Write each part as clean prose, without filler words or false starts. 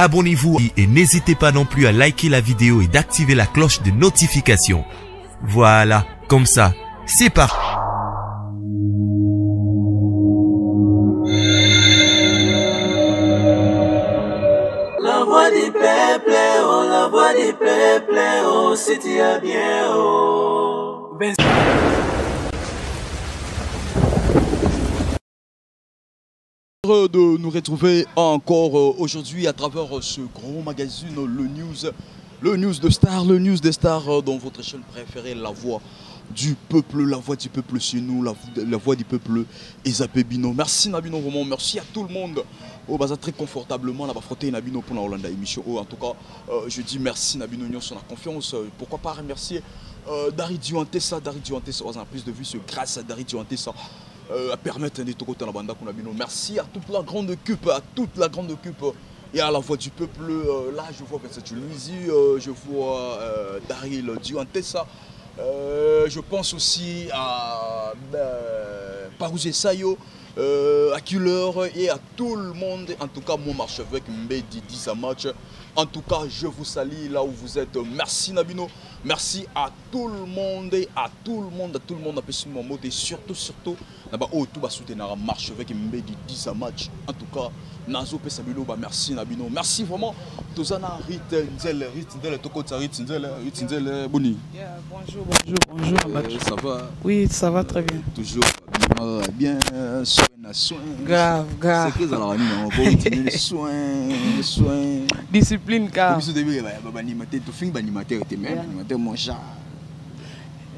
Abonnez-vous et n'hésitez pas non plus à liker la vidéo et d'activer la cloche de notification. Voilà, comme ça, c'est parti. La voix du peuple, oh la voix du peuple, oh si tu as bien, oh. Heureux de nous retrouver encore aujourd'hui à travers ce grand magazine, le News de Star, le News des Stars dans votre chaîne préférée, La Voix du Peuple, la voix du peuple chez nous, la voix du peuple Ezapé Bino. Merci Nabino, vraiment, merci à tout le monde. Oh, baza très confortablement, là, frotter Nabino pour la Hollande émission. Oh, en tout cas, je dis merci Nabino Nyonso, sur la confiance. Pourquoi pas remercier Dari Dioantessa, Dari Dioantessa, on a plus de vues, c'est grâce à Dari Dioantessa. À permettre de tout côté la bande qu'on a bino. Merci à toute la grande équipe, à toute la grande équipe et à la voix du peuple. Là, je vois Vincent Luisi, je vois Daryl Dioantessa. Je pense aussi à Parouze Sayo, à Killer et à tout le monde. En tout cas, moi, marche avec Mbedi Dizamach. En tout cas, je vous salue là où vous êtes. Merci Nabino. Merci à tout le monde, à tout le monde, à tout le monde. Apprécie mon mot et surtout, surtout, là-bas, oh, tout va soutenir la marche avec Mbedi Dizamach. En tout cas, Nazo Pesabilo, bah, merci Nabino. Merci vraiment. Tozana Rit Nzele, Rit Nzele, Tokota Rit Nzele, Rit Nzele, Boni. Yeah, bonjour, bonjour, bonjour, Ça va? Oui, ça va très bien. Toujours bien, bien, soin à soin. Grave, grave. C'est que ça la nuit, on va continuer soin, soin. Discipline, car. Comme si au début, bah, bah, bah, animateur, tout fin, bah, animateur, t'es même, Yeah. animateur, mon chat.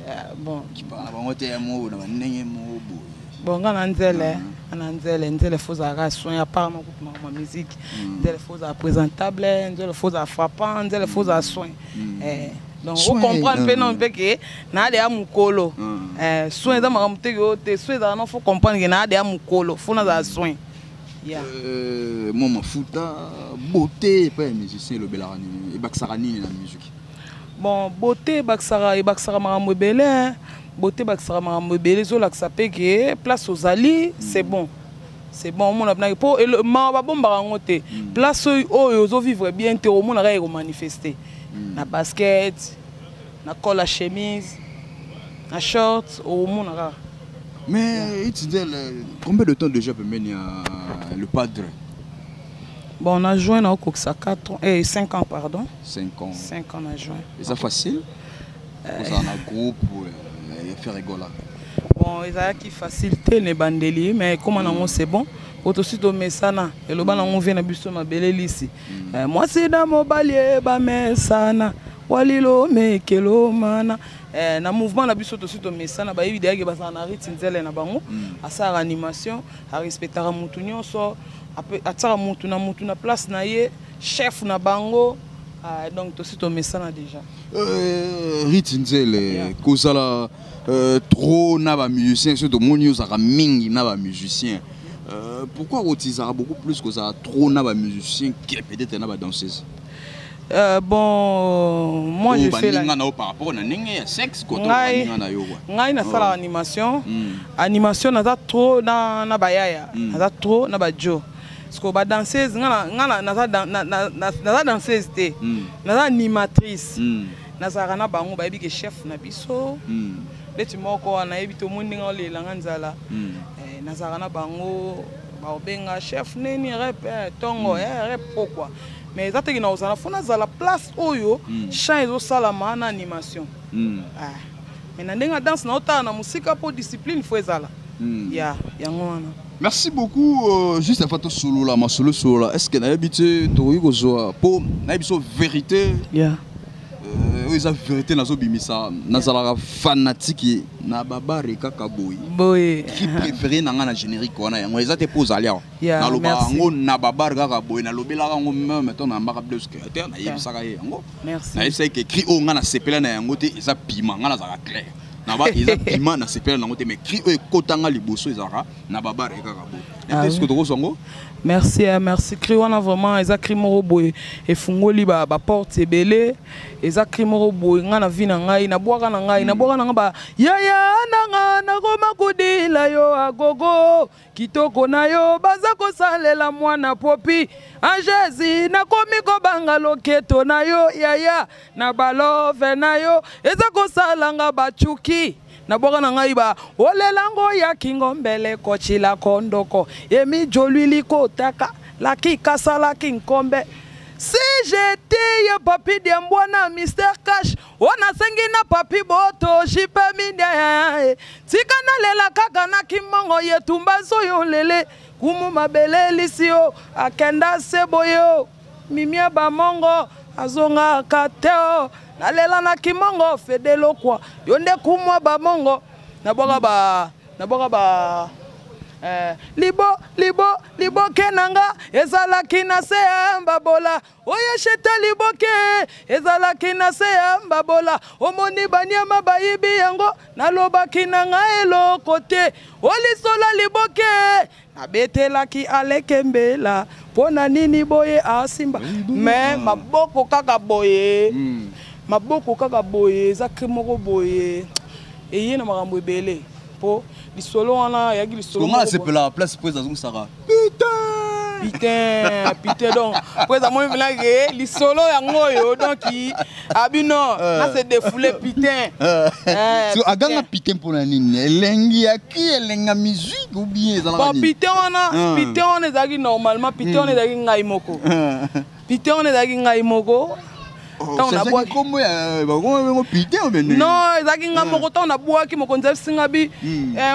Yeah, bon. Qui parle, bah, on t'est un mot, on a un mot, bon. Bon, on a nzele, on a nzele, nzele faut ça soin à part mon groupe ma musique, nzele faut ça présentable, nzele faut ça frappant, nzele faut ça soin. Donc, Soin, on comprend peu non peu que na de amukolo. Soin dans ma mute que te soin dans non faut comprendre que na de amukolo, faut na ça soin. Yeah. Moi mafuta beauté pas musicien le belarani et baksarani la musique. Bon, beauté baksara et baksara makambo ebele, hein. Beauté baksara makambo ebele, zo laksa pe ke place aux ali, c'est bon. C'est bon, mon abna po et le ma ba bomba rango te. Place oyo ozo vivre bien te au mon ra ko manifester. Na basket, na col à chemise, na short au mon ra. Mais Itindel, combien de temps déjà peut mener le padre? Bon, on a joint na okokisa 4 ans, eh, 5 ans pardon. 5 ans. 5 ans on a joint. Et ça facile? Vous en un groupe faire rigoler. Bon, ils ont qui facilité les bandeliers, mais comment on c'est bon? Auto aussi to mesana, et le ban on vient na biso mabele lisi. Moi c'est dans mon balier ba mesana, walilo mekelo mana. Na mouvement na biso to mesana ba yebi ke ba na rit nzele na bango, asa animation, a respecter mutu nyonso, a tsara mutu na mutu na place na ye, chef na bango. Ah, donc to to mesana déjà. Rit nzele, kozala trop na ba musicien, surtout moni ozaka mingi na ba musicien. Pourquoi otizaka beaucoup plus kozala trop na ba musicien que peut-être na ba danseuse? Bon, moi, Oh, je ba fais la ninga na yo par rapport na ndenge ya sexe, quoi, to Ngai ba ninga na yo, quoi. ngai na sala Oh. animation. Animation naza trop na ba yaya. Naza trop na ba jo. Parce que ba danseuse, nga na, nga na, naza dan-, na, na, na, naza danseuse te. Naza animatrice. Nazalaka na bango, bayebi ke chef na biso. Neti moko wana, nayebi te omoni ndenge olelanga nzala. Nazalaka na bango, baobenga chef neni, rep, tongo, rep pokwa. Mais eza teke na ozala, fo nazala place oyo, chant ezosalama na animation. Ah. Mais na ndenge ya danse, na otala na mosika po discipline fo ezala. Ya, yango wana. Merci beaucoup. Juste avant solo là, ma solo solo là. Est-ce que na habité tokoki kozwa po na biso vérité? Yeah. Oyo eza vérité nazo bimisa, nazalaka fanatique na babare kaka boye. Boye. Qui préféré na nga na générique wana yango eza te po ozali awa. Yeah, Nalobaka merci. yango na babare kaka boye, nalobelaka yango même temps na mbaka plus créateur, nayebisaka ye yango. Merci. Nayebisaka ye que cri oyo nga nasepela na yango te, eza piment, nga nazalaka clair. Na ba eza piment na sepela nango te, mais cri oyo ekotanga liboso ezalaka na babare kaka bo. Ah, est-ce que tokozwa yango? Merci, merci. Cri wana vraiment eza cri moko boye efungoli ba ba porte ebele. Eza cri moko boye nga na vie na ngai, nabwaka na ngai, nabwaka na ngai ba yaya na nga nakoma kodila yo agogo kitoko na yo baza kosalela mwana popi angezi nakomi kobanga loketo na yo yaya na balove na yo eza kosala nga bacuki. Nabwaka na ngai ba olelango ya kingombele kochila kondoko emijolwili kotaka lakikasalaki nkombe. Si j'étais ya papi diambwana Mister Cash wana sengi na papi boto jipe mindia tika nalela kaka na kimongo yetumba zoyo lele kumu mabele lisio akenda seboyo mimia bamongo azonga kateo nalela na kimongo fedelo kwa yo nde kumwa bamongo nabwaka ba nabwaka ba libo libo liboke nanga ezalaki na se ya mbabola oye sheta liboke ezalaki na se ya mbabola omoni banyama bayibi yango nalobaki na ngai eloko te olisola liboke nabetelaki alekembela mpona nini boye asimba mais maboko kaka boye maboko kaka boye eza cri moko boye eye na makambo ebele po lisolo wana eyaki lisolo Comment moko boye. sepela place po ezazongisaka putain Putain, putain, donc, pour ça, moi, je lisolo yango oyo, donc, abino, na se défoulé, putain. So, aganga putain mpona nini? Elengi ya ki elenga musique ou bien ezalaka Bon, nini? putain wana, putain wana ezalaki normalement, putain wana ezalaki ngai moko. Putain wana ezalaki ngai moko. Ntango nabwaki kombo ya bakombo putain ou bien nini? Non, ezalaki ngai moko. Ntango nabwaki mokonzi abisinga bi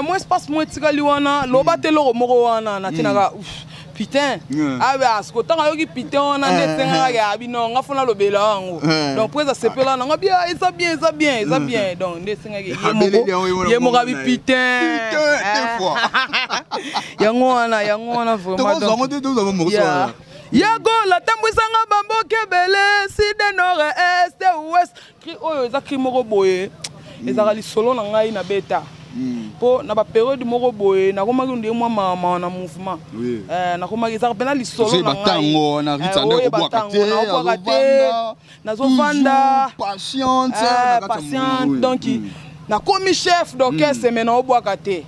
mo espace mo etikali wana loba te eloko moko wana natinaka putain. Ah ben siko ntango ayoki putain wana nde esengaka abi non nga fona lobela yango. Donc po eza sepela nanga bien, eza bien, eza bien, eza bien. Donc nde esengaki ye moko, ye moko abi putain. Putain, deux fois. Yango wana, yango wana vraiment. Tokozwa yango Donc te, tozwa moko wana. Yagola tambwisanga bamboka ebele sud, nord, est, ouest. Cri oyo eza cri moko boye ezalaka lisolo na ngai na beta mpo na baperiode moko boye nakomaki nde mwa mama na mouvement. Nakomaki ezalaka mpena lisolo na ngai. Batango wana Ritza nde Oyeba kobwaka tango, te, naobwaka te, azovanda, nazovanda. Toujours patiente, na kati ya patiente. mouvement, oui. Donc nakomi chef d'orchestre mais naobwaka te.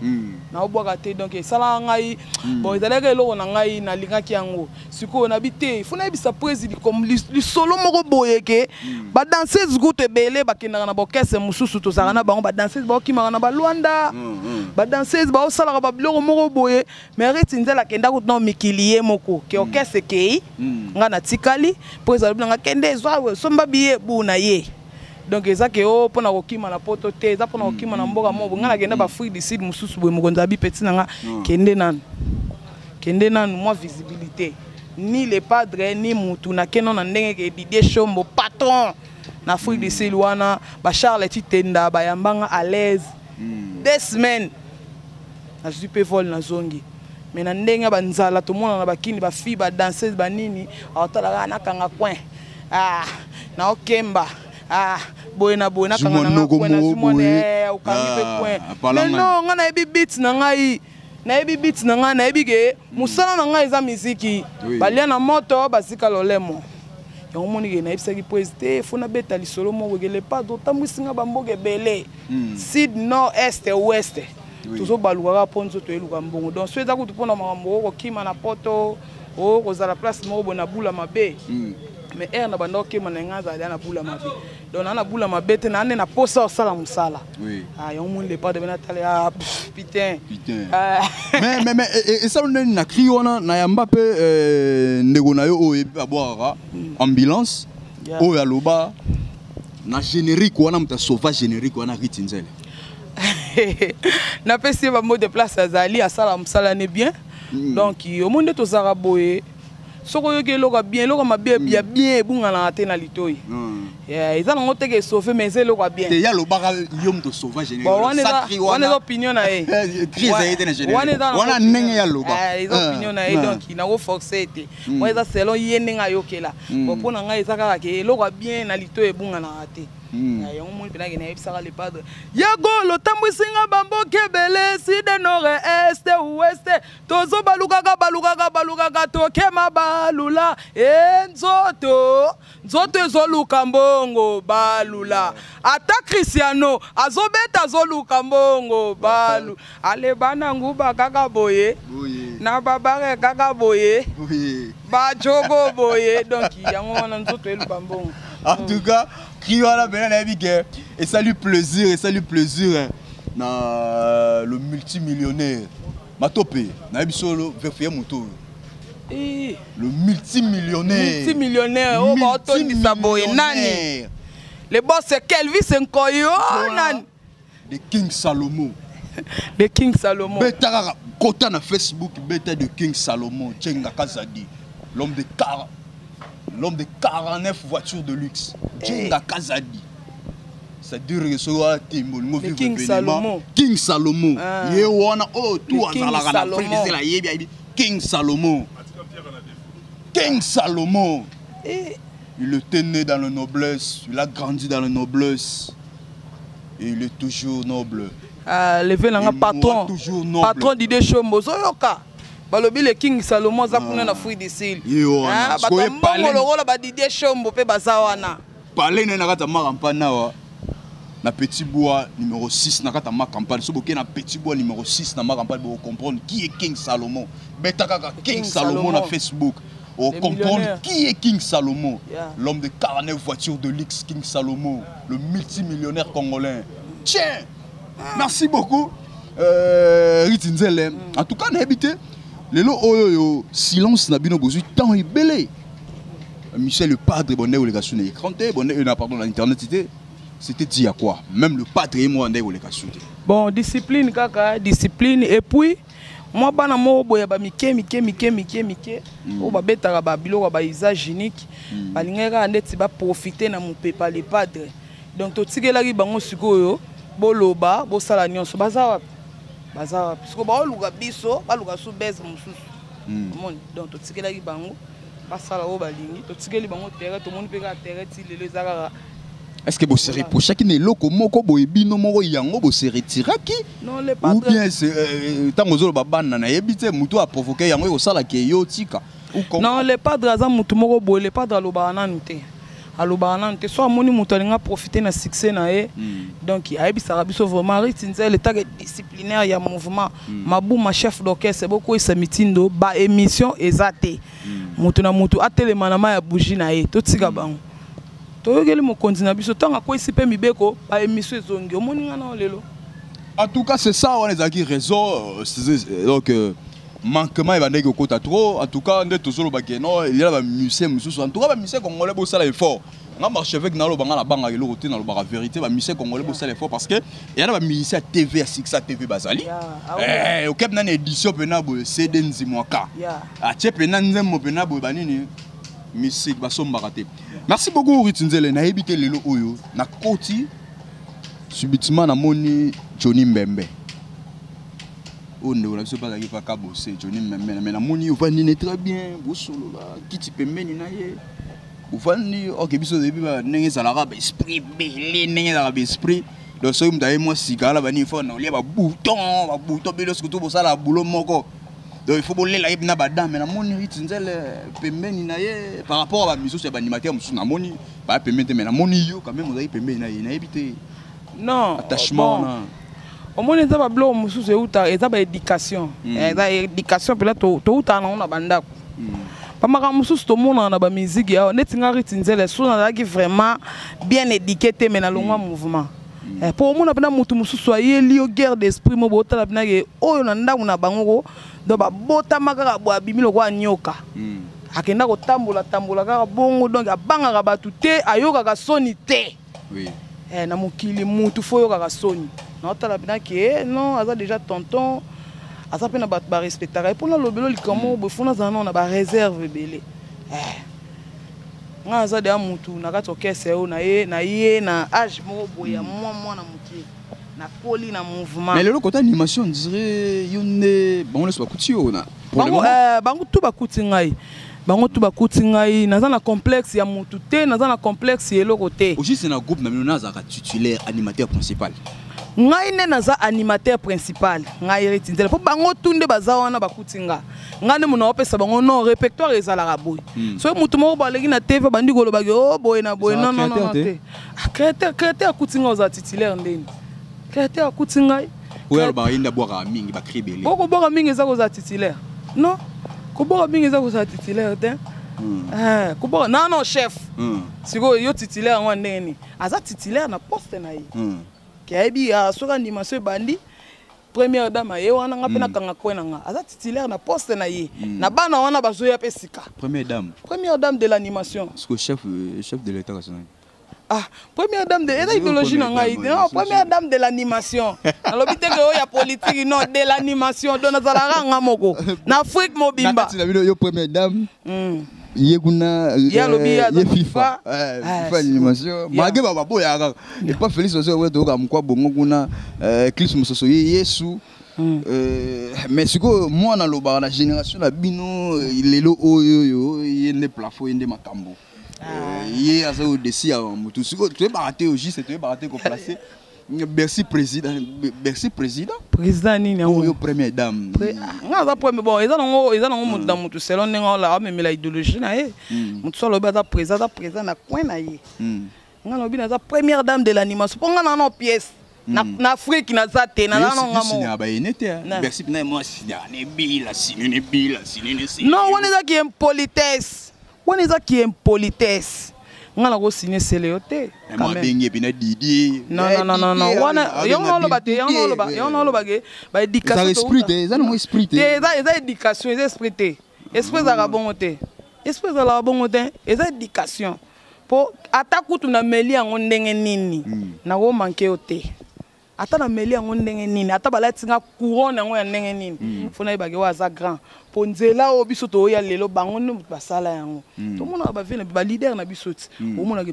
Naobwaka te, donc esalaka ngai bon, ezalaki eloko na ngai nalingaki yango. Sikoyo nabi te fo nayebisa président comme lisolo moko boye ke badanseuse kutu ebele bakendaka na baorchestre mosusu, tozalaka na bango badanseuse baokimaka na balwanda, badanseuse baosalaka babiloko moko boye, mais Riti Nzela akenda kutu na mikili ye moko ke orchestre ekei, ngai natikali mpo ezala nanga kende ezwa somba biye bu na ye. Donc eza ke o mpona kokima na poto te, eza mpona kokima na mboka moko. Ngai nakenda baAfrique du Sud mosusu boye, mokonzi abi peti na nga kende nanu, kende nanu mwa visibilité, ni le padre ni mutu. Nakende na ndenge ke Didier Shombo patron na Afrique du Sud wana, baCharles Titenda bayambanga à l'aise. 2 semaines nazwi mpe vol, nazongi. Mais na ndenge ya banzala tomona na bakini bafille badanseuse banini aotalaka nakanga coin, ah, naokemba, ah, boye na boye nakanga Zuma nanga noko coin, nazwi moko mwana boye. Okangi mpe Ah, coin. palanga. Mais non, ngai nayebi bit na ngai, nayebi bit na ngai, nayebi ke mosala na ngai eza miziki. Balia na moto basika lolemo yango moni ke nayebisaki po ezi te fo nabeta lisolo moko ke le padre otambwisinga bamboka ebele, sud, nord, est, ouest. Tozobalukaka mpo nzoto eluka mbongo. Donc so eza kutu mpona makambo okokima na poto o kozala place moko boye na bula mabe, mais ere na banda okema na ngai azali na bula mabe. Donc naa na bula mabe te, naa nde na posa osala mosala. Ah, yango moni le padre natala, ah, pff, putain. Putain. Ah. Mais esala ndeni na cri wana na yamba mpe ndeko na yo oyo ebi abwakaka ambulance oyo aloba na générique wana, moto asauva générique wana Riti Nzele. Napesi ye bamot de place, azali asala mosala ne bien. Donc omoni nde tozalaka boye, soki oyoki eloko ya bien, eloko ya mabe ya bien ebunganaka te na litoi. Yeah, eza nango teke esauve, mais eza eloko ya bien. Te, ye alobaka yo moto sauva générique. Bon, wana Sa cri wana eza opinion na ye. Cri ezali te na générique. Wana eza nango Wana opinion. ndenge ye aloba. Eh, eza opinion na ye. Donc nakoforce te, wana eza selon ye ndenge ayokela. Bon, mpo na ngai eza kaka ke eloko ya bien na litoi ebunganaka te. Yango moni mpenake nayebisaka le padre yagolo otambwisinga bamboka ebele sud, nord, est, ouest, tozobalukaka balukaka balukaka, tokema balula e nzoto nzoto ezoluka mbongo balula, ata Cristiano azobeta azoluka mbongo balu ale bana nguba kaka boye na babare kaka boye bajogo boye. Donc yango wana nzoto eluka mbongo. En tout cas, cri wana mpenza nayebi ke esali plaisir, esali plaisir na le multimillionnaire Matope. Nayebi solo vefeye moto oyo, le multimillionnaire. Multimillionnaire oyo baotondisa boye nani? Le boss Kelvis Nkoyo nani? The King Salomo. The King Salomo. Beta kaka, kota na Facebook, beta de King Salomo Tchenga Kazadi, l'homme de 49 voitures de luxe, Tchenga Kazadi. C'est-à-dire que soki wana tembo olingo vivre King Salomo. King Salomo. Ye wana oyo tu azalaka na Afrique ezela ayebi, ayebi King Salomo. King Salomo, il était né dans la noblesse, il a grandi dans la noblesse et il est toujours noble. Ah, leve nanga patron, patron Dide Shombo, ozoyoka balobi le King Salomo aza kuna na Fruit du Sil. Bato mbongo lokola badidie Shombo mpe baza wana. Palais na ye na kati ya Makampane awa na Petit Bois numéro 6, na kati ya Makampane. So bokei na Petit Bois numéro 6 na Makampane, bokocomprendre qui est King Salomon. Beta kaka King Salomon na Facebook, comprendre qui est King Salomon, l'homme de 49 voitures de luxe, King Salomon, le multimillionnaire congolais. Tiens, merci beaucoup, Riti Nzele. En tout cas, nayebi te lelo oyo yo silence na bino bozwi temps ebele. Michel le Padre bonde koleka su na écran te, bonde na, pardon, na internet te. C'était dit à quoi? Même le Padre ye moko andaki koleka su te. Bon, discipline kaka, discipline. Et puis mwa bana moko boye bamike mike mike mike mike oyo babetaka babiloko ya bausage unique, balingaki kaka ndeti baprofite na mopepa le Padre. Donc totikelaki bango. Sikoyo boloba bosala nyonso, baza wapi? Baza wapi sikoyo? Baoluka biso, baluka su bese mosusu. Omoni, donc totikelaki bango basala oyo balingi, totikeli bango terrain. Tomoni mpe kaka terrain ti lelo eza kaka. Est ce que bose reprochaki na eloko moko boye bino moko yango bose retiraki? Non, le Ou bien ntango ozoloba bana, nayebi te motu aprovoke yango ekosalaka yo tika? Non, le Padre aza motu moko boye. Le Padre alobaka nanu te, alobaka nanu te. So amoni moto alingi aprofite na succès na ye, donc ayebisaka biso vraiment: Riti Nzele, take disciplinaire ya mouvement, Mabuma chef d'orchestre, bokweyisa mitindo, baémission eza te, motu na motu atelema na mai ya bougie na ye. Totika bango, toyokeli mokonzi na biso. Ntango akweyisi mpe mibeko, baémission ezongi. Omoni nga nao lelo. En tout cas, c'est ça wana ezalaki raison. Donc manquement ebandaki kokota trop. En tout cas, nde tozolobaki non, elia bamusicien mosusu. En tout cas, bamusicien congolais, bosala effort. Nga archevêque naloba, nga nabangaka eloko te, nalobaka vérité. Bamusicien congolais, bosala effort, parce que eya na bamusicien ya TV, ya Succès TV bazali. Okebi nani édition mpena boye, CD Nzimwaka atie mpena nzembo mpena boye, banini musique basombaka te. Merci beaucoup, Riti Nzele. Nayebi te lelo oyo nakoti subitement, namoni Johnny Mbembe oyo ndeko na biso mpe azalaki mpe akabose Johnny Mbembe. Me namoni ovandi ne très bien, bosolola kiti pembeni na ye ovandi. Ok, biso toyebi ndenge ezalaka baesprit ebele, ndenge ezalaka baesprit. Donc soki moto aye mwa sika wana, bani ifo na olia babouton babouton bino surtout bosala boulot moko, donc il faut bolela ye na badame. Namoni Riti Nzele pembeni na ye par rapport à bamisusu ya baanimateur mosusu, namoni baya pembeni te, mais namoni yo quand même ozali pembeni na ye. Nayebi te. Non. Attachement bon. Na Omoni, eza babiloko mosusu euta, eza baéducation, eza éducation mpena toutaka nango na bandako. Bamakambo mosusu tomonaka na bamiziki awa, neti nga Riti Nzele, so nazalaki vraiment bien éduqué te, mais nalongwa mouvement. Mpo omona mpena motu mosusu ayeli yo guerre d'esprit mo bootala mpena ke oyo na ndako na bango ko, donc babotama kaka boye, abimi lokola nyoka, akenda kotambola tambola kaka bongo. Donc abangaka bato te, ayokaka soni te. Na mokili mutu fo oyokaka soni. Naotala mpena ke non, aza déjà tonton, aza mpe na bato barespectaka ye. Mpona lobelo likambo boye, fo nazala nao na baréserve ebele. Nga aza deya mutu na kati orchestre oyo na ye na age moko boye ya mwa mwana moke, nakoli na mouvement. Mais lelo côté animation, on dirait yo nde bango nyonso bakuti yo na pour le bango, moment. Bango tu bakuti ngai. Bango tu bakuti ngai, naza na complexe ya mutu te, naza na complexe ya eloko te. Au juste na groupe na bino, nazalaka titulaire, animateur principal? Ngai nde naza animateur principal. Ngai Riti Nzela, mpo bango tu nde baza wana, bakuti nga. Ngai nde moto naopesa bango non, répertoire ezalaka boye. Soki motu moko baleki na TV, bandi kolobaki o boye na boye. Ezalaka Non, non, non. Créateur te? Te. Ah, créateur, créateur akuti ngai, ozala titulaire ndeni? Créateur akuti ngai. Oyo alobaka ye nde abwakaka mingi, bacri ebele. Bokobwaka mingi eza kozala titulaire? Non, kobwaka mingi eza kozala titulaire te. Eh, kobwaka non, chef. Sikoyo yo titulaire yango ya ndenge nini? Aza titulaire na poste na ye, ke ayebi, ah, soki animation ebandi, première dame aye wana, nga mpe nakanga kwe na nga. Aza titulaire na poste na ye, na bana wana bazoya mpe sika. Première dame? Première dame de l'animation. Parce que chef de l'État kasi nani? Ah, première dame de, eza idéologie na ngai. Non, première dame de l'animation, nalobi te ke oyo ya politique, non, de l'animation. Donc nazalaka nga moko na Afrique Na mobimba. Kati na bino, yo première dame, ye kuna Ye alobi ye aza ye FIFA. FIFA. Eh, FIFA animation. Malgré ba baboya kaka epa Félix ozo oyo, toyoka mokwa bongo kuna, Clips mosusu ye Yesu. Mais sikoyo mwana alobaka na génération na bino, lelo oyo oyo ye nde plafond, ye nde makambo. Ye aza au-dessus ya motu. Sikoyo toyebaka te, au juste toyebaka te koplace Bercy président, Bercy président. Président nini yango? Oyo première dame. Ah, nga aza premier. Bon, eza nango motu na motu selon ndenge ola amemela idéologie na ye. Motu so alobi aza président, aza président na coin na ye. Nga nalobi naza première dame de l'animation, mpo nga na pièce na Afrique naza te, naza na nga moko. Signaka bayene te. Bercy mpena mwa signaka nebila sini nebila sini ne sini. Non, wana ezaki impolitesse, wana ezaki impolitesse. Nga nakosigne sele yo te quand Mwa même. abengi epena Didie. Non, non, non, non, non, wana yango naoloba te, yango naoloba, yango naoloba ke Eza baéducation. Esprit te, eza nango esprit te. Te. Eza éducation, eza esprit te. Esprit ezalaka bongo te, esprit ezalaka bongo te, eza éducation. Mpo ata kutu nameli yango ndenge nini, nakomanke yo te. Ata nameli yango ndenge nini, ata balati nga couronne yango ya ndenge nini, fo nayebaki oyo aza grand. Mpo nzela oyo biso toya lelo, bango nde moto basala yango. Tomonaka bavie na baleader na biso ti omonaki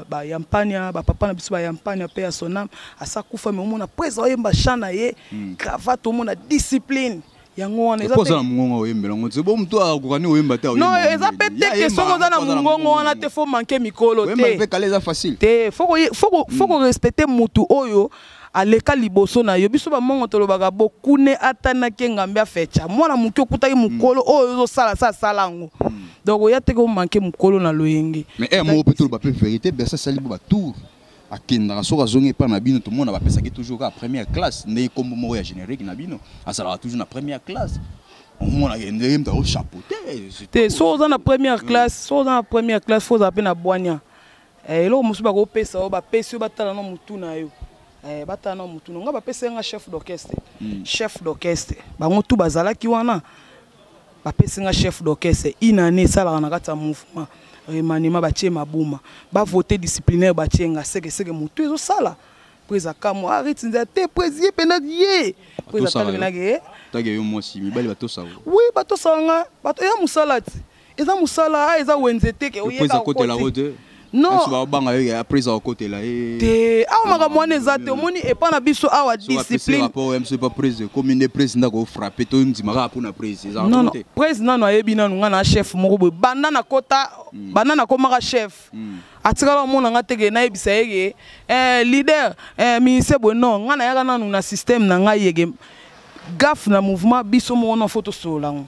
bayampania, bapapa na biso bayampania mpe ya sonam asa kufa. Me omona prese oyemba chant na ye, cravate, omona discipline yango wana eza Po oza na mongongo oyembela yango te, bo motu akokani oyemba te. Non, eza mpe te ke soki oza na mongongo wana te, fo manke mikolo Oyemba te. Mpe kala eza facile. Te, faut korespecte mutu oyo aleka liboso na yo. Biso bamongo tolobaka bokune atanaki engambe afecha mwana moke, okutaki mokolo oyo ozosala sa asala yango. Donc oya te komanke mokolo na loyenge. Mais ere moko mpe toloba mpe vérité, Bercy asali bo batour akendaka, soki azongi epai na bino, tomona bapesaki toujours kaka première classe, ndenge nkombo moko ya générique na bino, azalaka toujours na première classe. Omonaka ndenge moto akochapeauté. Te, so oza na première classe, so oza na première classe, fo ozala mpe na bwania. Eh, eloko mosusu bakopesa yo, bapesi yo, batala na motu na yo. Eh, batala na motu na nga. Bapesi nga chef d'orchestre, chef d'orchestre, bango tu bazalaki wana, bapesi nga chef d'orchestre. Une année esalaka na kati ya mouvement, remaniement, batie mabuma, bavote disciplinaire, batie nga sekeseke. Motu ezosala po eza kamwa ariti nzela te, po ye mpena ye po eza Batosaka yo. talemenaki. Tage yo mwasi, mibali batosaka? Oui, batosaka nga. Bato eza mosala ti, eza mosala, a eza wenze te ke Po oyeka eza kotela okoti. ko te? Non. Esi babanga yo après eza kokotela ye? Te, awa makambo wana eza te. Omoni epa na biso awa, discipline. Rapport mso pa prise komi nde prise ndako ofrappe to ndima kaka mpona prise ezalaka Non. bongo Non. te? Prise nano ayebi nanu nga na chef moko boye. Banda nakota, banda nakomaka chef, atikala omona nga te ke nayebisa ye ke leader, ministère boye. Non, nga nayaka nanu na système na ngai yeke gaffe na mouvement biso moko. Non, fo tosolola yango,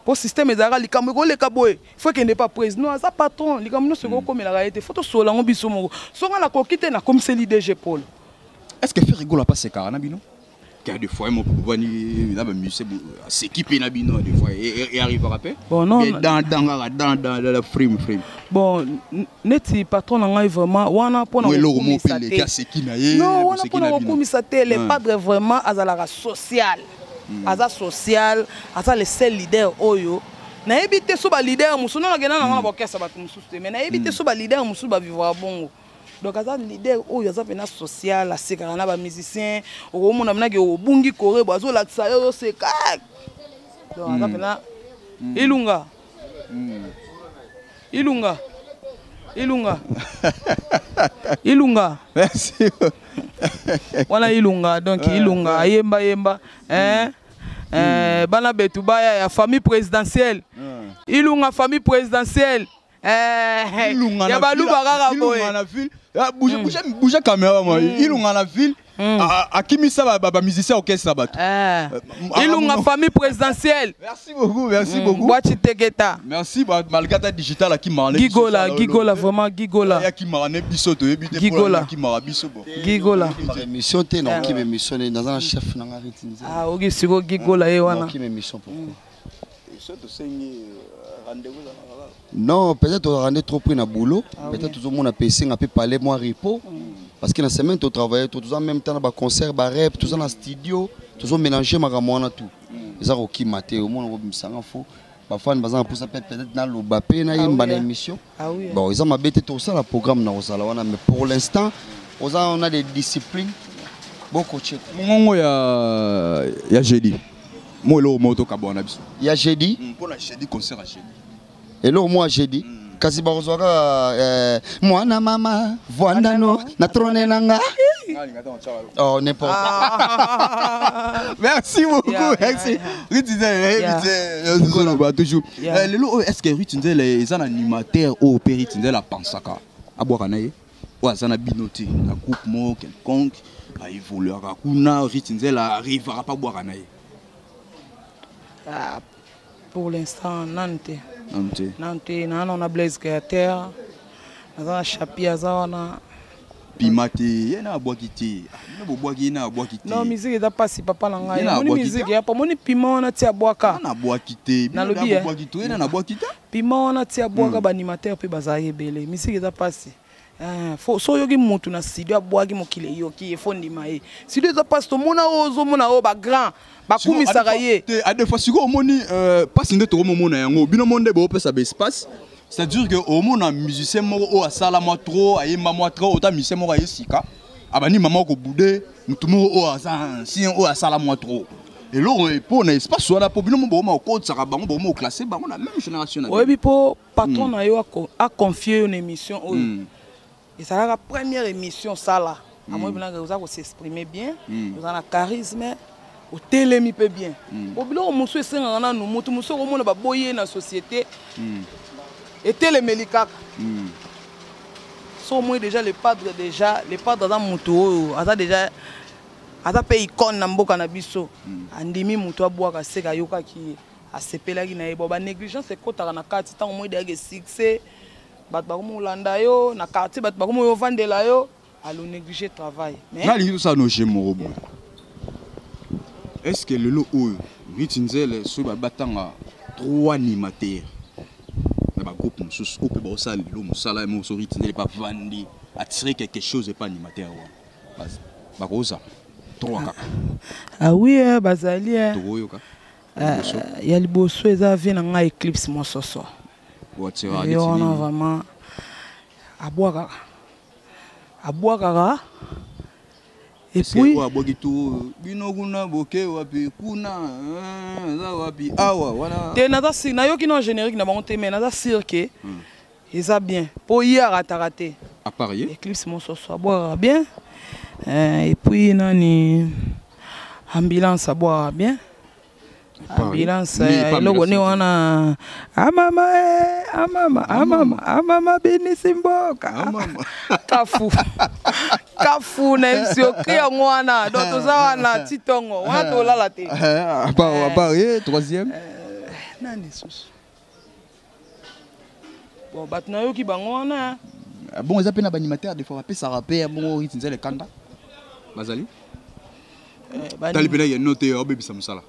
mpo système ezalaka likambo ekoleka boye, fo ekende pa prise. Non, aza patron, likambo nyonso ekokomelaka ye te, fo tosolola yango biso moko. So nga nakoki te, nakomiseli DG Paul. Est ce que Ferre Gola apasekaka na bino? Car des fois mo bani na bamusicien aseki mpe na bino des fois e arrivaka mpe? Bon, non. Mais dans kaka dans la frime frime. Bon, neti patron na ngai vraiment wana mpona Mo eloko mo mpe kokumisa leki te. aseki na ye. Non, wana boseki mpona na bino. kokumisa te. Le padre vraiment azalaka social, aza social, aza le seul leader oyo nayebi te. So baleader mosusu no nakenda nango na baorchestre, bato mosusu te, mais nayebi te so baleader mosusu bavivaka bongo. Donc aza leader oyo aza mpena social, asekaka na bamusicien. Okomona mpenaki obungi kore bo, azolakisa yo, ozoseka. Donc aza mpena ilunga, ilunga, ilunga, ilunga. Merci. Wana ilunga, donc ilunga ayemba yemba, hein? Bana betu baya ya famille présidentielle. Ilunga famille présidentielle. Eh, Ilunga ya na baluba ville, kaka boye. Ilunga na ville. Ah, bouge, bouge, bouge caméra moi. Ilunga na ville. Akimisa ba musicien orchestre bato. Eh. Ah, Ilunga famille présidentielle. Merci beaucoup, merci beaucoup. Bwachi Teketa. Merci ba malgré ta digital akimara ne biso Gigola, sala Gigola, olo. vraiment Gigola. Ya kimara ne biso to yebi te Gigola. pona kimara biso bo. Gigola. Émission te, naokima émission ne naza na chef na nga Riti Nzela. Ah, oki siko Gigola ye wana. Naokima émission pourquoi? Biso tosengi rendez-vous za. Non, peut-être on trop pris na boulot, peut-être tozomona mpe esenga mpe palais mwa repos, parce que na semaine totravaille, toza en même temps na baconcert, barep, toza na studio, tozomélange makambo wana tout. Eza kokima te, omona kobimisanga fo bafani baza na mposa mpe peut-être naloba mpe nayemba Ah oui, na hein. émission. Ah oui. Bon, eza mabe te, tosala programme na kozala wana, mais pour l'instant oza, on a des disciplines bokoche. Mongongo ya jeudi. Mo eloko moko tokabwana biso. Ya jeudi? Mpona jeudi, concert ya jeudi. Eloko mwa jeudi, kasi bakozwa kaka mwana mama vwandano na trone na nga. Oh, n'importe. Merci beaucoup, merci. Ruth Nzele, Riti toujours. Lelo oyo, est-ce que Ruth Nzele eza na animateur oyo mpe Ruth Nzele apensaka abwaka na ye, oyo aza na bino te na groupe moko quelconque, aévoluaka kuna, Ruth Nzele arrivaka mpe abwaka na ye? Ah, pour l'instant nanu te. Nanu te. Nanu te. Naa na Blaise Créateur, naza na Chapi, aza wana. Pima te, ye na abwaki te. Ah, bino bobwaki, ye na abwaki te. Non, musique eza mpasi, papa na ngai. Ye na Omoni abwaki te? musique ya omoni pima wana ti abwaka. Na abwaki te. Bino Nalobi, na eh. bobwaki te, ye na abwaki te. Pima wana ti abwaka, baanimateur mpe bazali ebele. Musique eza mpasi. Eh, so oyoki motu na studio abwaki, mokili eyoki ye, fo ndima ye. Studio eza mpasi. Tomona oyo, ozomona oyo bagrand bakumisaka ye. Te, à des fois sikoyo omoni mpasi nde tokomomona yango. Bino mo nde boopesa baespace, c'est-à-dire que omona musicien moko oyo asala mwa trop, ayemba mwa trop, ota musicien moko aye sika, abandi mama kobude motu moko oyo aza ancien, oyo asala mwa trop. Eloko mpo na espace wana, mpo bino mo bokoma kokotisaka bango, bokoma koclasser bango na même génération na bino. Oyebi, mpo patron na yo aconfie yo na émission oyo, ezalaka première émission osala, amoi mpena oza kos'exprimer bien, oza na charisme, otelemi mpe bien. Po biloko mosusu esengaka nanu motu mosusu okomona baboyi ye na société, etelemeli kaka. So omoi déjà le padre, déjà le padre aza motu oyo aza déjà, aza mpe icône na mboka na biso. Andimi motu abwaka, seka ayokaki ye, asepelaki na ye. Bo banégligence ekɔtaka na kati. Ntango moi deyaki succès, bato bakomi kolanda yo na quartier, bato bakomi oyo ovandela yo, alo néglige travail. Mais Nalingi tosala no jeu moko boye. Est ce que lelo oyo Riti Nzele, soki batanga trois animateurs na bagroupe mosusu oyo mpe baosala lelo mosala ye moko, so Riti Nzele bavandi atire quelque chose epa animateur wana, bakozala trois kaka? Ah oui, eh, bazali, eh. Tokoyoka. Ya liboso eza vie na ngai Eclipse Mososo. Watira. Ye wana vraiment abwakaka, abwakaka. Et puis oyo abwaki tu, bino kuna boke wapi kuna, eza wapi awa wana? Te, naza sûr, nayoki na générique na bango te, mais naza sûr ke eza bien, mpo ye arataka te. À part ye? Eclipse Mososo abwakaka bien. Et puis nani, Ambulance abwakaka bien. Ambulance, eloko ne wana, amama e amama amama amama benisi mboka kafu kafu na msi okri yango wana. Donc toza wana ti ntongo wana, tolala te. À part ye, troisième? Nani susu? Bon, bato nayoki bango wana. Bon, eza mpe na baanimateur des fois bapesaka mpe ya bongo Riti Nzele kanda, bazali. Tali mpena ye no te, obebisa mosala.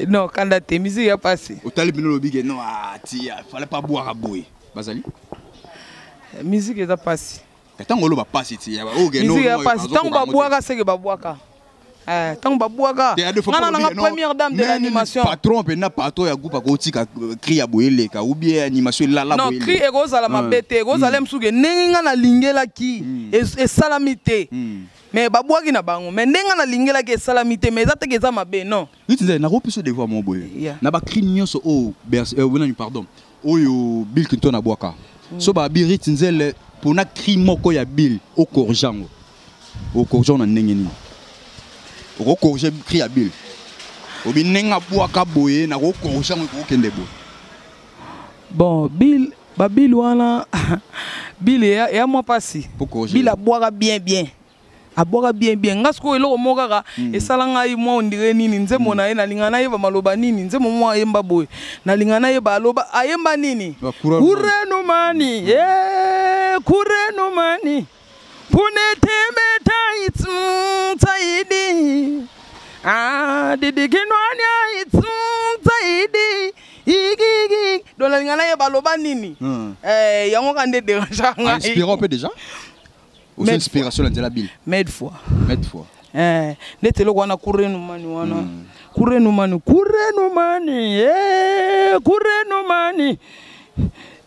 Non, kanda te, musique ya pasi. Otali bino, olobi ke non, ti fallait pas boire boye, bazali. Musique eza pasi. Ntango oloba pasi ti. Musique ya pasi. Ntango babwaka, seke babwaka, ntango babwaka, nga na nanga première dame de l'animation. Patron mpena, patron ya groupe akotika cri ya boye eleka ou bien animation elala? Non, cri ekozala mabe te, ekozala mosuku ndenge nga nalingelaki esalami te, mais babwaki na bango, mais ndenge nga nalingelaki esalami te, mais eza teke eza mabe, non. Riti Nzele, nakopesa devoir mo boye. Na bacri nyonso oyo, nani, pardon, oyo Bill Clinton abwaka, so babi Riti Nzele mpona cri moko ya Bill, okorige yango, okorige yango na ndenge nini? Okokorige cri ya Bill? Obi ndenge abwaka boye nakokorige yango ekokende boye. Bon, bill babill wana, bill eya mwa mpasi. Po corriger. Bill abwaka bien bien, abwaka bien bien. Nga sikoyo eloko moko kaka esala ngai mwa ondire nini, nzembo na ye nalinga nayeba maloba nini. Nzembo mwa ayemba boye, nalinga nayeba aloba ayemba nini. Ba courant. Kurenumani ye kurenumani punetembeta itsaidi ah didikinwania itsaidi igigi. Donc nalinga nayeba aloba nini. Eh, yango kaka nde dérange ngai. Inspirant mpe déjà ozo inspiration na nzela Bill. Made fois. Maître fois. Eh, neti eloko wana kurenumani wana, kurenumani, kurenumani, eh, kurenumani,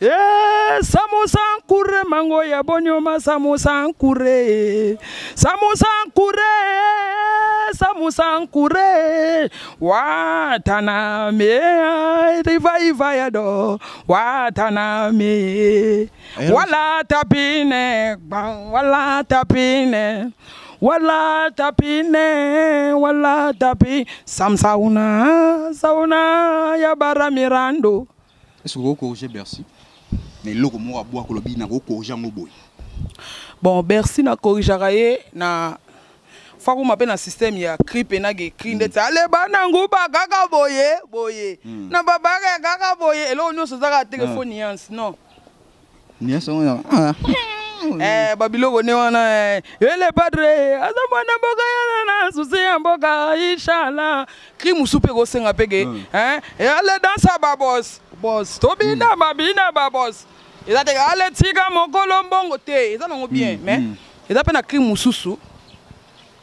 eh, samusankure mango ya bonyoma samusankure, samusankure, samusankure wataname rivaivayado wataname wala tapine gbang, wala tapine, wala tapine, wala tapi samsauna sauna ya baramirando. Est ce que okocorrige Bercy na eloko moko abwaka, olobi nakocorrige yango boye? Bon, Bercy nakorrigeaka ye na fakuma mpe na système ya cri mpe nage cri ndeti aleba na nguba kaka boye boye na babaka kaka boye. Eloko nyonso eza kaka teke fo nuance, non? Nyonso oyo. Eh, babiloko ne wana eh. Ele padre aza mwana mboka yana na susi ya mboka inshallah. Cri mosusu mpe kosenga mpe ke eh, ale dansa babos bos tobina babina babos. Eza te ale tika mokolo mbongo te, eza nango bien, mais eza mpe na cri mosusu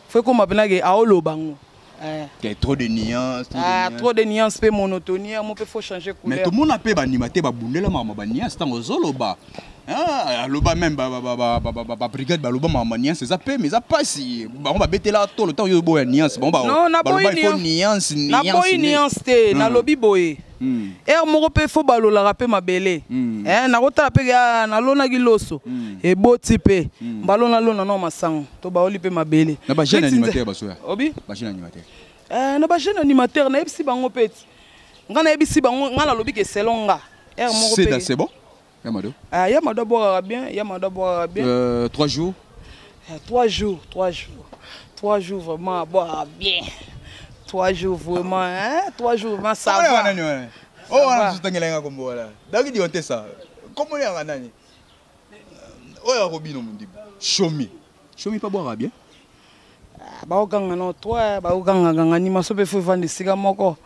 fo ekóma mpe nake aoloba ngo eh. Que trop de nuances, trop de Ah, nuances. trop de nuances mpe monotonie mo mpe faut changer Mais couleur. tomona mpe banima te babundela makambo banuance. Ntango ozoloba, ah, aloba même babrigade baloba makambo nuance eza pe, mais eza mpasi. Bango babetela tolo ntango yo oboya nuance, bango Non, naboyi baloba il faut nuance. nuance, nuance. Naboyi nuance te. Nalobi boye, ere moko mpe fo balolaka mpe mabele. Eh, nakotala mpe ah, nalonaki loso eboti mpe balonalona no masango to baoli mpe mabele. Na bajeune Neti animateur basoya. Obi Bajeune animateur. Eh, na bajeune animateur nayebisi bango mpe ti nga nayebisi bango, nga nalobi ke selon nga ere moko C'est mpe c'est bon Yamado. Ah, ya mado abwakaka bien, ya mado abwakaka bien. 3 jours. Eh, 3 jours, 3 jours, 3 jours vraiment abwakaka bien. 3 jours vraiment, hein? 3 jours vraiment, ça Oyo va. nani wana? Oyo wana Va. mosusu tangelanga kombo wana daki dio te sa kombo yanga nani oyo akobino mondibu shomi shomi pa bwaka bien. Ah, baokanga na trois, baokangakanga animation mpe fo evanda esika moko,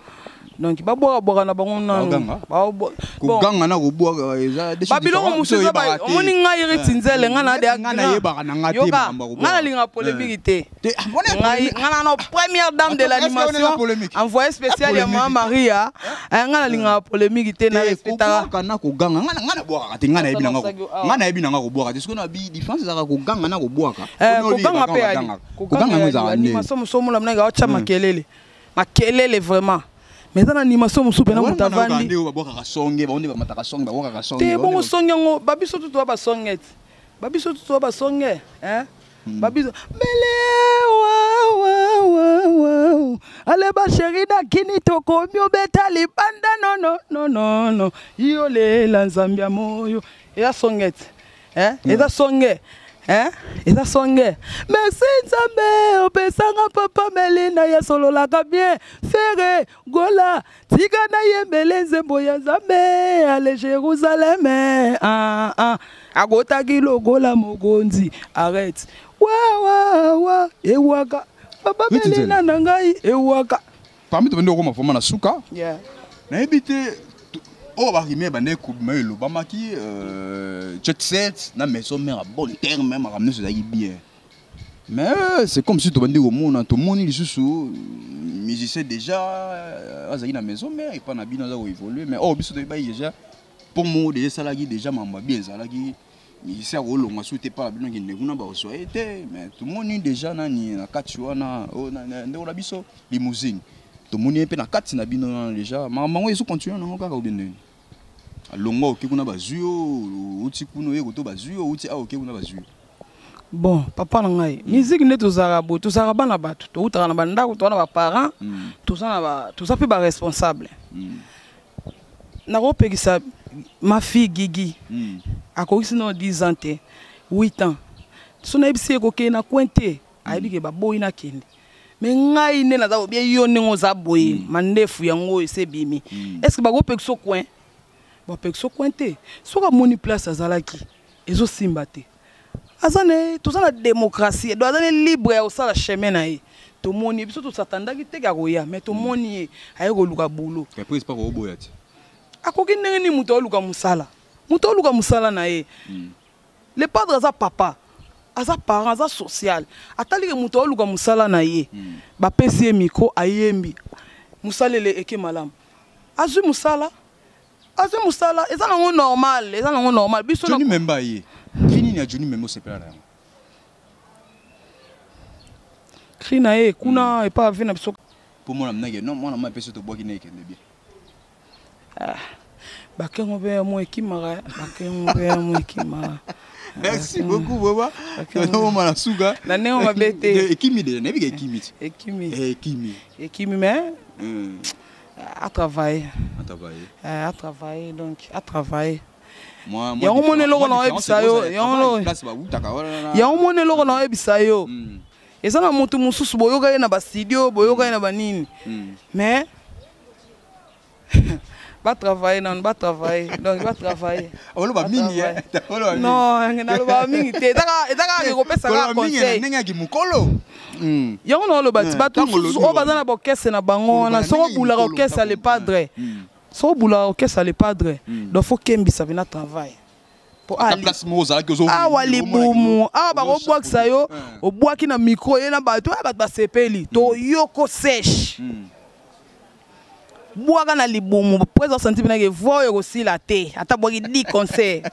donc babwakabwaka na bango nanu. Baoganga? Bon, Koganga na kobwaka eza des choses babiloko différentes. mosusu Biso eza oyebaka te. omoni ngai reti nzele ngai na Ngai nayebaka na nga te yoka makambo ya kobwaka. ngai nalinga polémique te. Te, ah, mona Ngai polémique. ngai nano première dame de Attends, est-ce qu'on est l'animation la polémique? envoyé spécial ya La polémique. mama Maria. Eh, ngai nalingaka polémique te, na Te, respectaka. kobwaka na koganga nga nabwakaka te. Nga nayebi na nga Awa. nga nayebi na nga kobwaka te. Soki na bi différence ezalaka koganga na kobwaka. Eh, Mpona koganga oyeba mpe ali bagangaka. Koganga yango ezalaka nde animation mosusu omona mnanga aotya makelele makelele vraiment, mais eza na animation mosusu mpena moto avandi. Nde oyo babwakaka songe, bango nde bamataka songe, babwakaka songe. Te, bango bongo nde songe yango babiso tu toa basonge ti babiso tu toa basonge, hein? Babiso mele wa wa wa wa ale basheri dakini tokomi obeta libanda nono nono no yolela nzambe ya moyo eza songe ti, hein? Eza songe, hein? Eza songe. Merci Nzambe opesanga papa Melina yasololaka bien Ferre Gola. Tika nayembele nzembo ya Nzambe ale Jérusalem. Ah, ah. Akotaki lokola mokonzi. Arrête wa wa wa ewaka papa Neti Melina na ngai ewaka. Parmi tobandi okoma vraiment na suka. Yeah. Nayebi te oyo barime bande kobima oyo elobamaki Jet Set na Maison Mère à bon terme, makambo nyonso ezalaki bien, mais c'est comme si tobandi komona, tomoni lisusu musicien déjà azalaki na Maison Mère epa na bino aza koévolue, mais oyo biso toyebaki déjà mpo moko déjà esalaki déjà makambo ya bien ezalaki musicien akolongwa su te epa na bino kende kuna bakozwa ye te. Mais tomoni déjà nani na kati wana oyo ndeko na biso Limousine, tomoni ye mpe na kati na bino wana déjà. Makambo yango ezocontinue nango kaka obe ndeni alongwa oke kuna bazwi yo, outi kuna oye koto bazwi yo, outi awa oke kuna bazwi yo? Bon, papa na ngai, musique nde tozalaka boye, tozalaka bana bato, toutaka na bandako, toza na baparent, toza na ba, toza mpe baresponsable. Nakopekisa ma fille Gigi, akokisi no 10 ans te, 8 ans, so nayebisi ye kokende na coin te, ayebi ke baboyi nakende. Me ngai nde naza obie, yo ndenge oza boye, mandefu yango oyo ese ebimi, est ce que bakopekisa coin? Bapekisa coin te. Soki amoni place azalaki ezosimba te, aza na, toza na démocratie, donc aza ne libre ya kosala chemin na ye. Tomoni biso tosatandaki te ya koya, mais tomoni ye aye koluka boulot. Prise pa koboya te. Akoki ndenge nini? Moto aoluka mosala, moto aoluka mosala na ye. Le padre aza papa, aza parent, aza social, atali ke moto aoluka mosala na ye, bapesi ye micro, ayembi, mosala ele eke malamu, azwi mosala, azwi mosala, eza nango normal, eza nango normal. Biso Johnny Memba ye. Cri nini ya Johnny Memba osepela na yango? Cri na ye kuna epa ave na biso. Po mwana mnage non, mwana ma pesi tobwaki na ekende bien. Ah, bakengo mpe ya mo ekimaka, bakengo mpe ya mo ekimaka. Merci beaucoup baba. Tozomona na suka. Na ndenge mabe te. Ekimi de, nayebi ke ekimi ti. Ekimi. Ekimi. Ekimi, mais à travailler. À travailler. À travailler, donc à travailler. Yango moni eloko na oyebisa yo, yango moni eloko na oyebisa yo. Eza na motu mosusu boyoka ye na bastudio, boyoka ye na banini, mais batravaille nanu, batravaille, donc batravaille. Oloba mingi. Non, naloba mingi te, eza kaka kopesa kaka conseil. Ndenge yaki mokolo. Yango na oloba ti bato mosusu oyo baza na bokese na bango wana, soki obulaka okese le padre, soki obulaka okese le padre, donc faut kembisa mpena travail. Awa libumu awa bakobwakisa yo, obwaki na micro ye na bato, bato basepeli, toyoko sèche, bwaka na libumu po eza senti mpena voix oyo ekosila te, ata bwaki 10 concert.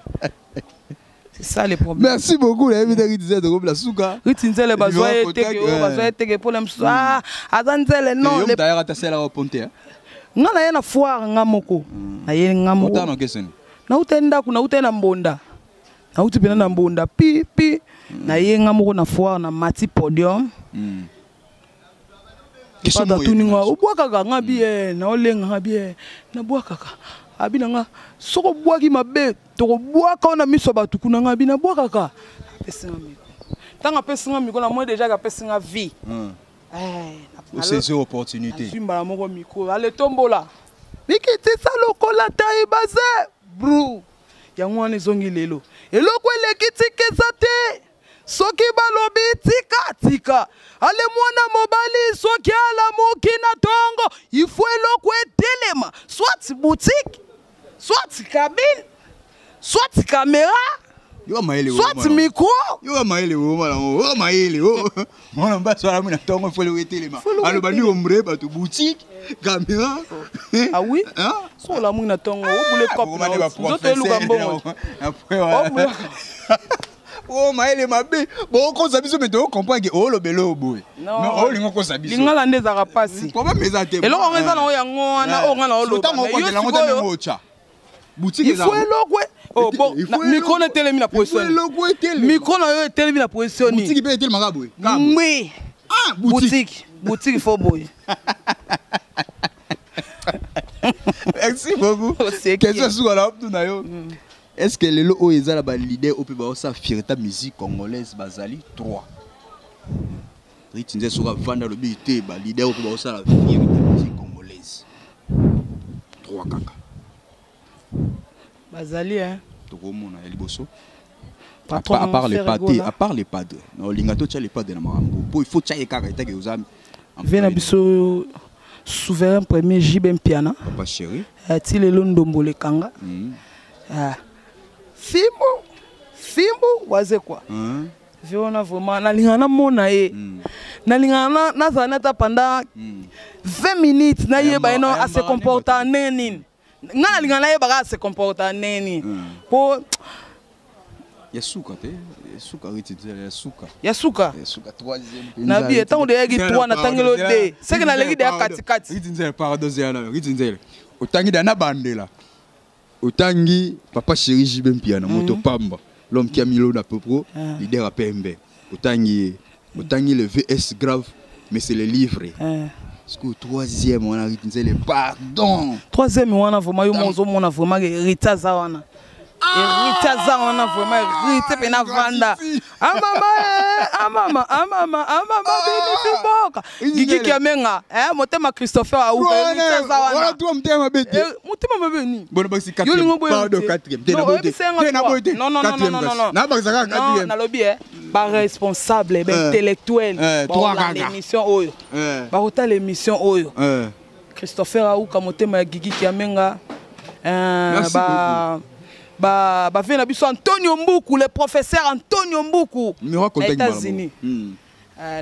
C'est ça le problème. Merci beaucoup. La vie de Riti la suka. Riti Nzele bazwa ye teke, bazwa ye teke pour mosusu. Ah, aza nzele non. D'ailleurs atasela au ponte. Nga na ye na foire nga moko. Na ye nga moko. Otano keseni. Nauta ndako, nauta na mbonda. Nauti pena na mbonda pi pi. Na ye nga moko na foire na mati podium. Pata tuni nga, obwakaka nga bien, naolenga nga bien, nabwakaka. Abi na nga, soko obwaki mabe, tokobwaka wana miso ya bato kuna. Nga abi nabwakaka. Apesi nga micro, ntango apesi nga micro, namoni déjà apesi nga vie. Osaisir opportunité. Nazwi mbala moko micro, ale tombola mikitisa lokola taibaze bru. Yango wana ezongi lelo, eloko eleki tika eza te. Soki balobi tika, tika. Ale mwana mobali soki alamuki na ntongo, ifo eloko etelema, soit boutique, soit cabine, soit caméra, soit micro. Yo mayele o mwana, o mayele o mwana mbaso, alamu na ntongo fole etelema, aloba ni ombre bato, boutique, caméra. Ah oui, so olamuki na ntongo, obule cop, nzoto eluka mbongo. O mayele mabe, bokokosa biso, me tocomprendre ke olobela oyo boye, olinga okosa biso. Lingala nde ezalaka mpasi. Problème eza te. Eloko yango eza nango, yango wana oyo nga na oloba. Otya boutique. Il faut eloko. Micro na etelemi na position, micro na yo etelemi na position. Boutique mpe etelemaka boye. Oui, boutique, boutique faut boye. Merci beaucoup. Question suka na tuna yo: est ce que lelo oyo eza na baleader oyo mpe baosala fierté musique congolaise? Bazali 3. Riti Nze, soki avanda, alobi te baleader oyo mpe baosala fierté musique congolaise, 3 kaka. Bazali, hein. Tokomona ya liboso, à part le pâté, à part le padre, na olinga totya le padre na makambo po il faut tya ye kaka etake oza. Ve na biso souverain premier, JB Mpiana. Papa chéri. Ti lelo ndombo lekanga. Fimbu fimbu Wazekwa. Ve wana vraiment nalingaka namona ye, nalingaka nazala nata pendant 20 minutes, nayeba ye no ase comporta ndenge nini. Nga nalingaka nayebaka ase comporta ndenge nini po Ya suka te, ya suka, Riti, ya suka. Ya suka. Ya suka, troisième. Nabi ntango deyaki 3, natangeli o 2, seke naleki deya katikati. Riti Nzele, pardon, zela na Riti Nzele. Otangi da na bandela, otangi papa chéri JB Mpiana, moto pamba, l'homme qui a mis l'eau na peu pro, leader ya pembe. Otangi ye, otangi le VS grave, mais c'est le livre. Parce que troisième wana Rita Nzele, pardon. Troisième wana vraiment yo mo ozomona vraiment Rita aza wana. Rita aza wana vraiment, Rita mpe navanda. Amama amama amama amama binisi mboka Gigi Kiamenga, motema Christopher Auka, Rita aza wana. Wana motema mabe te. Motema mabe nini? Bon, bakisi quatrième. Pardon, quatrième. Te na boye te. Te na boye te. Non, non, non, non, non, non. Na bakisa kaka quatrième. Nalobi ba responsable, ba intellectuel, trois émission oyo. Bakotala émission oyo. Christopher Auka, motema ya Gigi Kiamenga. Ba ba bave na biso Antonio Mbuku, le professeur Antonio Mbuku na États-Unis.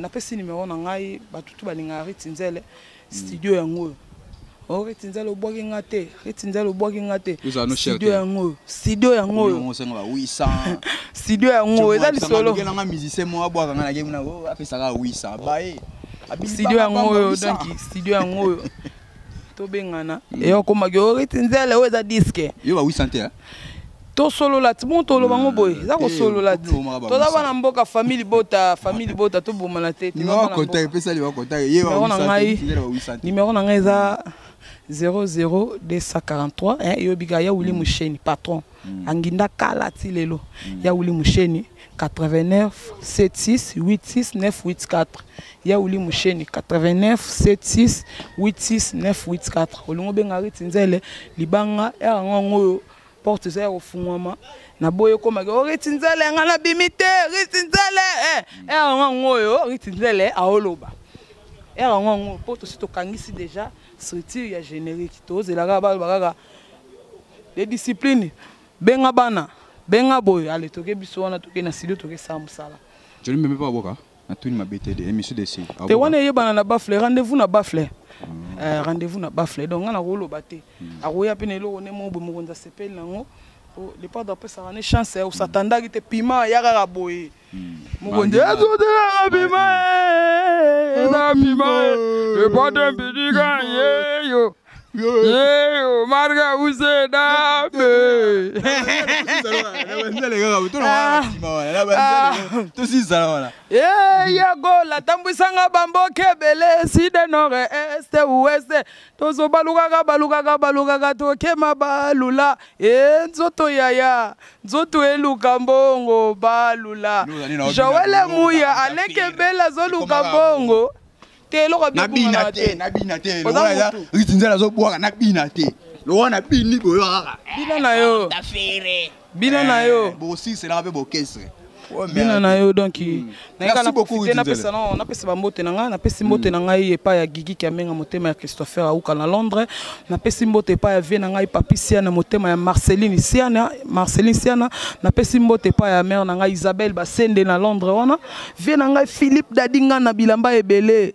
Napesi numéro na ngai, batutu balingaka Riti Nzele, studio yango oyo. O Riti Nzele obwaki nga te, Riti Nzele obwaki nga te. Studio yango oyo, studio yango oyo, studio yango oyo eza lisolo. Musicien mo abwaka nga nake kuna apesaka 800 baye. Studio yango oyo, donc studio yango oyo, tobengana eyo okomaki o Riti Nzele oyo eza disque. Yo ba 800 te. Tosolola ti bon, toloba ngo boye, eza kosolola ti toza bana mboka, famille libota, famille libota, tobomana te. Numéro Numéro na ngai eza 00243, eyobika ya Wuli Musheni, patron anginda kala ti lelo, ya Wuli Musheni, 89 76 86 984, ya Wuli Musheni, 89 76 86 984. Olingo obenga Riti Nzele, libanga yango oyo, porte eza ya kofungwama. Naboyi ekomaki o Riti Nzele, nga nabimi te. Riti Nzele, yango yango oyo, Riti Nzele aoloba yango yango mpo tosi tokangisi déjà structure ya générique. Tozela kaka baloba kaka de discipline, benga bana, benga boye, ale toke biso wana, toke na studio, tokesala mosala. Joli meme pa boka natuni mabe te de émission de si. Te, wana eyebana na bafle, rendez-vous na bafle, rendez-vous na bafle. Donc nga nakoloba te, akoya mpe na eloko nde mo boye, mokonzi asepeli nango. Le padre apesaka ne chance, osatandaki te, pima ya kaka boye, mokonzi azotelaka pima, eza pima, le padre mpidika yeyo yeyo marka usedabe. Tosisala wana. Yagola tambwisanga bamboka ebele, sud, nord, est, ouest, tozobalukaka balukaka balukaka, tokema balula e nzoto yaya, nzoto eluka mbongo, balula Joel Muya aleke ebele, azoluka mbongo te, eloko. Nabina te, nabina te. Riti Nzela azobwaka, nabina te, lokola nabini boyo kaka. Bina na yo, bina na yo. Bokosiselaka mpe bokestre. Bina na yo, donc napesa bambote na ngai. Napesi mbote na ngai epai ya Gigi Kiamenga, motema ya Christopher Auka na Londres. Napesi mbote epai ya vie na ngai Papi Siana, motema ya Marceline Siana, Marceline Siana. Napesi mbote epai ya mare na ngai Isabelle Basende na Londres wana, vie na ngai Philippe Dadinga na bilamba ebele,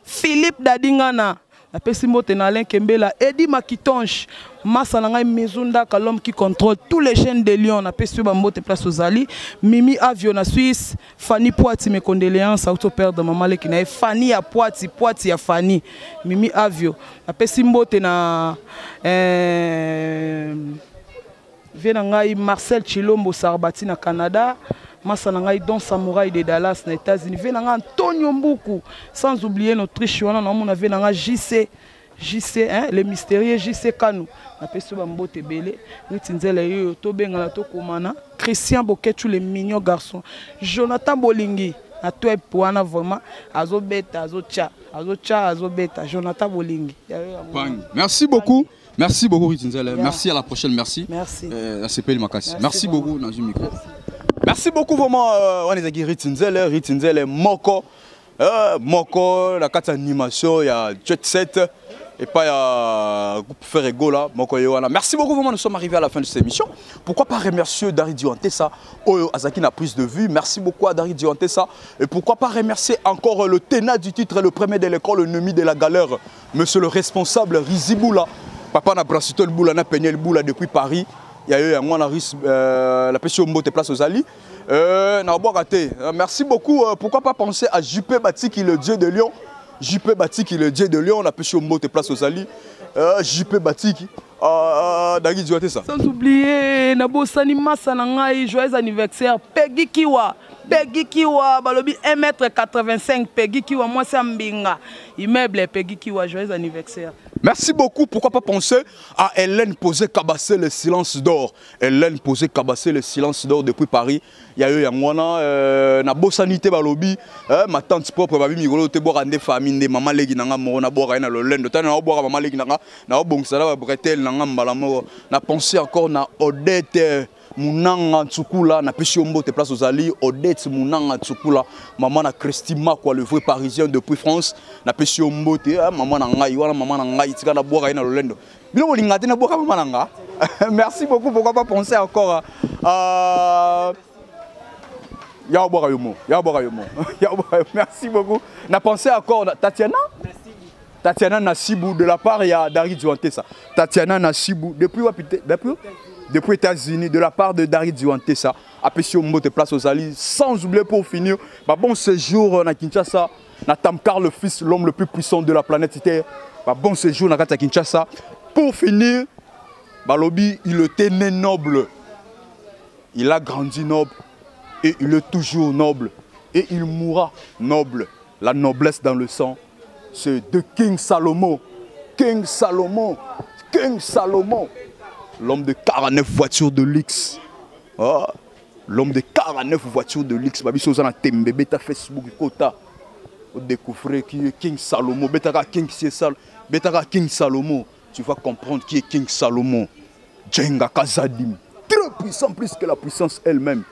Philippe Dadingana. Napesi mbote na Alain Kembela, Edi Makitonche, masa na ngai Maison Ndaka, l'homme qui contrôle tous les chaînes de Lyon. Napesi yo bambote place ozali. Mimi Avio na Suisse, Fanny Poiti, mes condoléances, auto perdre mama leki na ye Fanny ya Poiti, Poiti ya Fanny, Mimi Avio. Napesi mbote na vie na ngai Marcel Chilombo Sarbati na Canada, masa na ngai Don Samouraï de Dallas na États-Unis, vie na ngai Antonio Mbuku, sans oublier notre triche wana naomona vie na ngai JC, JC, hein, le mystérieux JC Kanu. Napesi yo bambote ebele. Neti nzela oyo, tobengana, tokomana. Christian Boketu, le mignon garçon, Jonathan Bolingi na tweb wana, vraiment azobeta, azotya, azotya, azobeta, Jonathan Bolingi. Merci beaucoup. Merci beaucoup, Ritinzele. Merci, à la prochaine. Merci. Merci. Nasepeli makasi. Merci, merci beaucoup, dans micro. Merci. Merci beaucoup, vraiment. On est avec Ritinzele, Ritinzele Moko. Moko, la carte animation, il y a Jet 7 et pas ya groupe Ferre Gola, Moko Yoana. Merci beaucoup, vraiment. Nous sommes arrivés à la fin de cette émission. Pourquoi pas remercier Dari Diontessa, oyo azaki na prise de vue. Merci beaucoup à Dari Diontessa. Et pourquoi pas remercier encore le ténat du titre, le premier de l'école, l'ennemi de la galère, monsieur le responsable Riziboula. Papa na Brassitol Boula, na Peniel Boula depuis Paris. Il y a eu un mois la pression mbote place aux Ali. Na raté. Merci beaucoup. Pourquoi pas penser à JP Batiki, le dieu de Lyon. JP Batiki, le dieu de Lyon, on a pêché au mbote place aux Ali. JP Batiki. Dagi Diote ça. Sans oublier, Nabosani masa na ngai, joyeux anniversaire, Peggy Kiwa. Peggy Kiwa balobi 1m85 Peggy Kiwa mwasi ya mbinga immeuble Peggy Kiwa joyeux anniversaire. Merci beaucoup. Pourquoi pas penser à Hélène Posé Cabassé, le silence d'or. Hélène Posé Cabassé, le silence d'or depuis Paris. Il y a eu Yangwana, na bosanité balobi, ma tante propre, babi migolo, te boire ande famille, nde maman legi nanga moro, na boire na lolendo. Tana na boire maman legi nanga, na bongisa ba bretelle nanga mbala moro. Na pensé encore na Odette Munanga Tsukula, na pesi yo mbote place aux alliés, Odette Munanga Tsukula, maman na Christy Makwa, le vrai parisien depuis France, na pesi yo mbote, hein, maman na ngai, wana maman na ngai, tika na boire na lolendo. Bino bolinga te na boire maman na nga. Merci beaucoup, pourquoi pas penser encore à Ya boire yo mo, ya boire yo mo. Ya boire yo. Merci beaucoup. Na pensé encore à Tatiana? Tatiana Nassibou de la part ya Dari Duantessa. Tatiana Nassibou depuis wapi depuis depuis États-Unis de la part de Dari Duantessa. Apesi yo mbote place aux alliés sans oublier pour finir bah bon séjour na Kinshasa na Tamkar le fils l'homme le plus puissant de la planète Terre. Bah bon séjour na kati ya Kinshasa. Pour finir balobi il était né noble. Il a grandi noble et il est toujours noble et il mourra noble. La noblesse dans le sang, c'est de King Salomon. King Salomon. King Salomon. L'homme de 49 voitures de luxe. Oh, l'homme de 49 voitures de luxe. Babi soza na tembe beta Facebook kota. Au découvrir qui est King Salomon. Betaka King Sal, betaka King Salomon. Tu vas comprendre qui est King Salomon. Djenga Kazadim. Très puissant, plus que la puissance elle-même.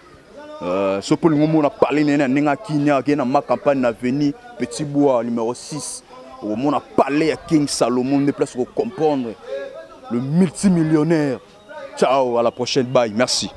Ce pour le moment, on a parlé de Nenga Kinya, qui est dans ma campagne à venir, Petit Bois, numéro 6. Au moment, on a parlé à King Salomon, des places pour comprendre. Le multimillionnaire. Ciao, à la prochaine. Bye. Merci.